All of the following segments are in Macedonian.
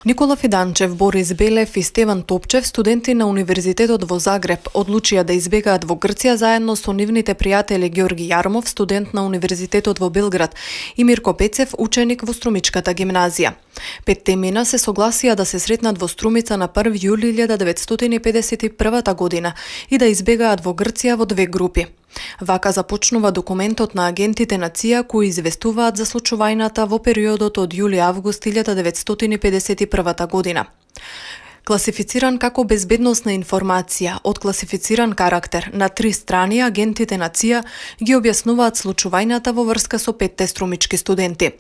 Никола Фиданчев, Борис Белев и Стеван Топчев, студенти на Универзитетот во Загреб, одлучија да избегаат во Грција заедно со нивните пријатели Ѓорги Јармов, студент на Универзитетот во Белград, и Мирко Пецев, ученик во Струмичката гимназија. Петте имена се согласија да се сретнат во Струмица на 1 јули 1951 година и да избегаат во Грција во две групи. Вака започнува документот на агентите на ЦИА кои известуваат за случувањата во периодот од јули-август 1951 година. Класифициран како безбедносна информација од класифициран карактер, на 3 страни агентите на ЦИА ги објаснуваат случувањата во врска со 5 струмички студенти.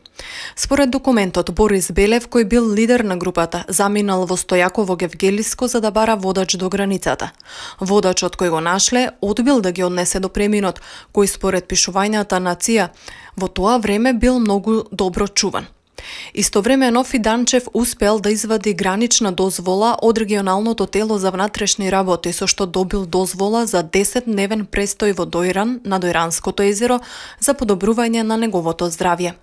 Според документот, Борис Белев, кој бил лидер на групата, заминал во Стојаково Гевгелиско за да бара водач до границата. Водачот кој го нашле одбил да ги однесе до преминот, кој според пишувањата на ЦИА во тоа време бил многу добро чуван. Истовремено Фиданчев успел да извади гранична дозвола од регионалното тело за внатрешни работи, со што добил дозвола за 10-дневен престој во Дојран на Дојранското езеро за подобрување на неговото здравје.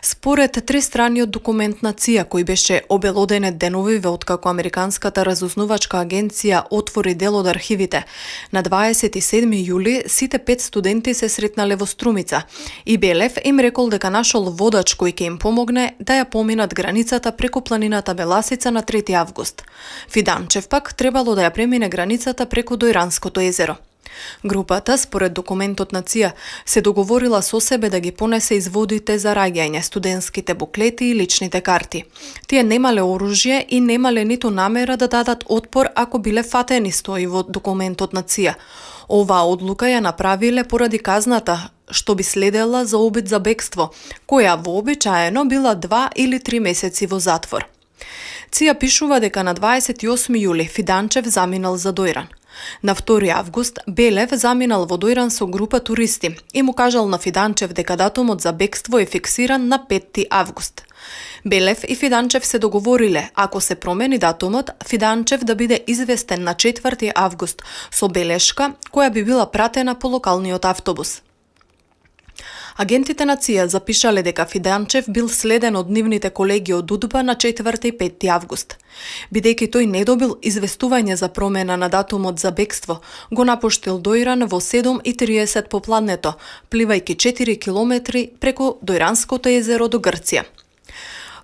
Според тристраниот документ на ЦИА, кој беше обелоденет деновиве откако Американската разузнавачка агенција отвори дел од архивите, на 27 јули сите 5 студенти се сретнале во Струмица и Белев им рекол дека нашол водач кој ќе им помогне да ја поминат границата преку планината Беласица на 3 август. Фиданчев пак требало да ја премине границата преку Дојранското езеро. Групата, според документот на ЦИА, се договорила со себе да ги понесе изводите за раѓање, студентските буклети и личните карти. Тие немале оружје и немале ниту намера да дадат отпор ако биле фатени, стои во документот на ЦИА. Оваа одлука ја направиле поради казната што би следела за обид за бегство, која вообичаено била 2 или 3 месеци во затвор. ЦИА пишува дека на 28 јули Фиданчев заминал за Дојран. На 2 август Белев заминал во Дојран со група туристи и му кажал на Фиданчев дека датумот за бегство е фиксиран на 5 август. Белев и Фиданчев се договориле, ако се промени датумот, Фиданчев да биде известен на 4 август со белешка која би била пратена по локалниот автобус. Агентите на ЦИА запишале дека Фиданчев бил следен од нивните колеги од УДБА на 4 и 5 август. Бидејќи тој не добил известување за промена на датумот за бегство, го напуштил Дојран во 7:30 попладнето, пливајќи 4 километри преку Дојранското езеро до Грција.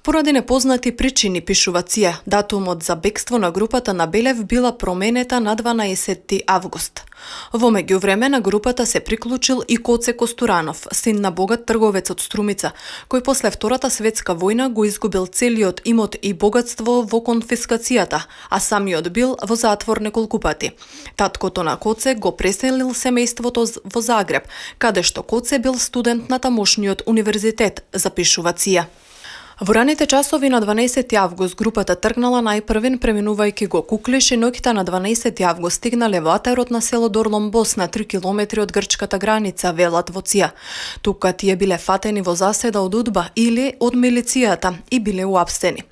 Поради непознати причини, пишува ЦИА, датумот за бегство на групата на Белев била променета на 12 август. Во меѓувреме на групата се приклучил и Коце Костуранов, син на богат трговец од Струмица, кој после Втората светска војна го изгубил целиот имот и богатство во конфискацијата, а самиот бил во затвор неколку пати. Таткото на Коце го преселил семејството во Загреб, каде што Коце бил студент на тамошниот универзитет, запишува ЦИА. Во раните часови на 12 август групата тргнала најпрвен преминувајќи го Куклиш и ноќта на 12 август стигнале во атарот на село Дорломбос на 3 километри од грчката граница, велат во ЦИА. Тука тие биле фатени во заседа од УДБА или од милицијата и биле уапстени.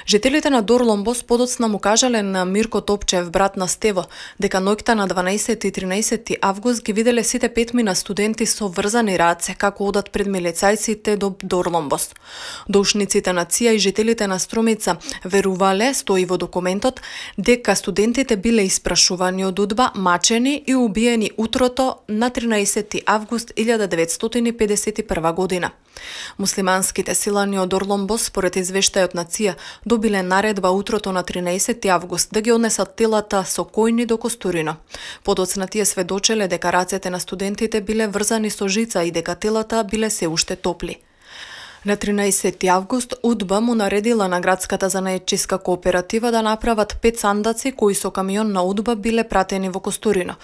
Жителите на Дорломбос подоцна му кажале на Мирко Топчев, брат на Стево, дека ноќта на 12 и 13 август ги виделе сите 5 студенти со врзани раце како одат пред милицајците до Дорломбос. Доушниците на ЦИА и жителите на Струмица верувале, стои во документот, дека студентите биле испрашувани од УДБА, мачени и убиени утрото на 13 август 1951 година. Муслиманските силани од Дорломбос, според извештајот на ЦИА, добиле наредба утрото на 13 август да ги однесат телата со којни до Костурино. Подоцна тие сведочеле дека рацете на студентите биле врзани со жица и дека телата биле се уште топли. На 13 август УДБА му наредила на градската занаетчиска кооператива да направат 5 сандаци кои со камион на УДБА биле пратени во Костурино.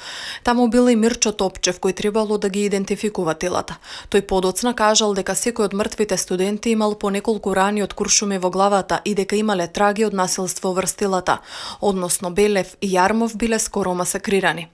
Таму бил и Мирчо Топчев кој требало да ги идентификува телата. Тој подоцна кажал дека секој од мртвите студенти имал по неколку рани од куршуми во главата и дека имале траги од насилство врз телата, односно Белев и Јармов биле скоро масакрирани.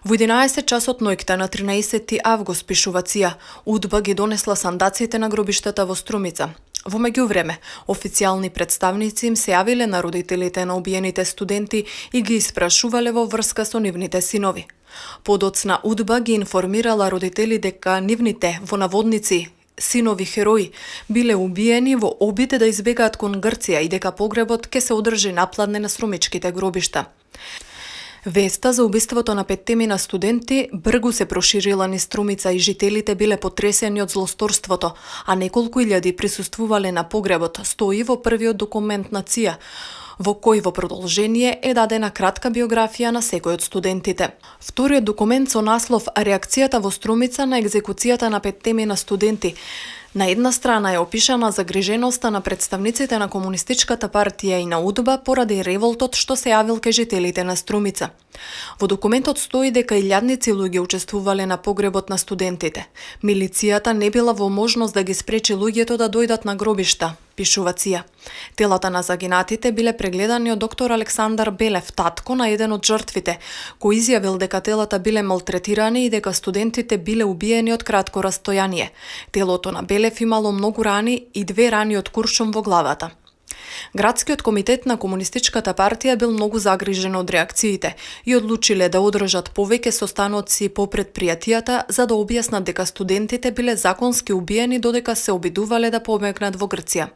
Во 11 часот ноќта на 13 август, пишува ЦИА, УДБА ги донесла сандаците на гробиштата во Струмица. Во меѓувреме, официјални представници им се јавиле на родителите на убиените студенти и ги испрашувале во врска со нивните синови. Подоцна УДБА ги информирала родители дека нивните, во наводници, синови херои биле убиени во обид да избегаат кон Грција и дека погребот ќе се одржи напладне на струмичките гробишта. Веста за убиството на 5 студенти бргу се проширила низ Струмица и жителите биле потресени од злосторството, а неколку илјади присуствувале на погребот, стои во првиот документ на ЦИА, во кој во продолжение е дадена кратка биографија на секој од студентите. Вториот документ со наслов «Реакцијата во Струмица на екзекуцијата на 5 студенти» на една страна е опишана загриженоста на представниците на Комунистичката партија и на УДБА поради револтот што се јавил кај жителите на Струмица. Во документот стои дека илјадници луѓе учествувале на погребот на студентите. Милицијата не била во можност да ги спречи луѓето да дојдат на гробишта, пишува ЦИА. Телата на загинатите биле прегледани од доктор Александар Белев, татко на еден од жртвите, кој изјавил дека телата биле малтретирани и дека студентите биле убиени од кратко растојание. Телото на Белев имало многу рани и 2 рани од куршум во главата. Градскиот комитет на Комунистичката партија бил многу загрижен од реакциите и одлучиле да одржат повеќе состаноци по предпријатијата за да објаснат дека студентите биле законски убиени додека се обидувале да побегнат во Грција.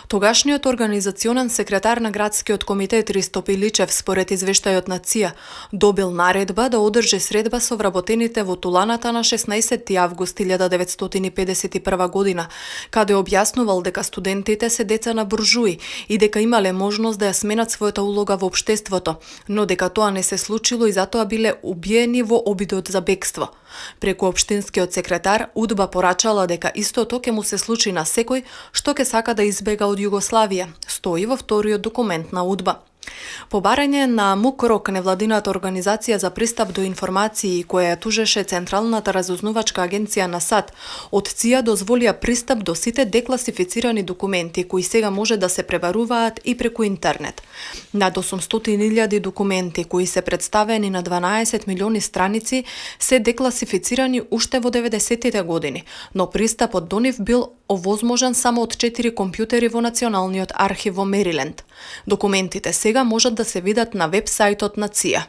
Тогашниот организационен секретар на Градскиот комитет Ристо Пиличев, според извештајот на ЦИА, добил наредба да одржи средба со вработените во Туланата на 16 август 1951 година, каде објаснувал дека студентите се деца на буржуи и дека имале можност да ја сменат својата улога во општеството, но дека тоа не се случило и затоа биле убиени во обидот за бегство. Преку општинскиот секретар, УДБА порачала дека истото ќе му се случи на секој што ќе сака да избега од Југославија, стои во вториот документ на УДБА. По барање на МУКРОК, невладината организација за пристап до информации која ја тужеше Централната разузнавачка агенција на САД, од ЦИА дозволија пристап до сите декласифицирани документи кои сега може да се пребаруваат и преку интернет. Над 800.000 документи кои се представени на 12 милиони страници се декласифицирани уште во 90-тите години, но пристапот до нив бил овозможен само од 4 компјутери во Националниот архив во Мериленд. Документите сега можат да се видат на веб сајтот на ЦИА.